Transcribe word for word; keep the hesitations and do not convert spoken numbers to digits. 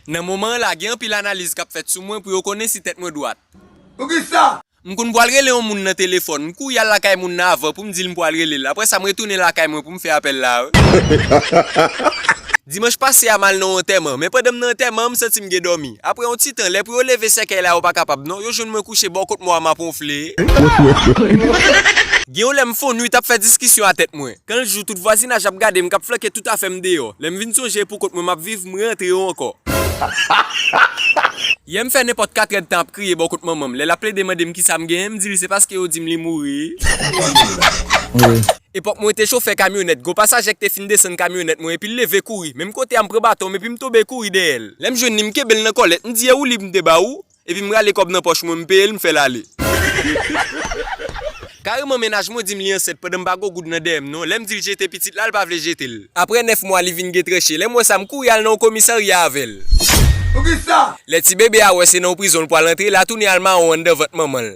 Nan moman an la, gen anpil analiz k ap fèt sou mwen pou yo konnen si tèt mwen dwat. Poukisa? M konn pwal rele yon moun nan telefòn, m kouri al lakay moun nan avan pou m di l m pwal rele l. Apre sa, m retounen lakay mwen pou m fè apèl la. Dimanch pase a, m al nan yon antèman, men pandan m nan antèman an, m santi m gen dòmi. Apre yon ti tan, lè pou yo leve sèkèy la, yo pa kapab non, yo jwenn mwen kouche bò kot mò a m ap wonfle. Gen yon lè m fè yon nwit ap fè diskisyon a tèt mwen. Kan l jou, tout vwazinaj ap gade m k ap flanke tout afè m deyò. Lè m vin sonje e pou kont mwen m ap viv, m rantre yo ankò. Yè m fè nenpòt katrè d tan ap kriye bò kot manman m. Lè l ap plede mande m kisa m genyen, m di l se paske yo di m li mouri. Epòk mwen te chofè kamyonèt, gon pasajè k te fin desann kamyonèt mwen epi l leve kouri. Menm kote a m pran baton m epi m tonbe kouri dèyè l. Lè m jwenn li m kenbe l nan kòlèt, m di e ou liv m te ba ou? Epi m rale kòb nan pòch mwen m peye l m fè l ale. Kareman mennaj mwen di m li ansent pandan m pa gon goud nan dèyè m non. Lè m di l jete pitit la, l pa vle jete l. Apre nèf mwa li vin gen tranche. Lè m wè sa m kouri al nan yon komisarya avè l. Poukisa? Lè ti bebe a wè se nan yon prizon l pwal antre, l a tounen al mawon anndan vant manman l.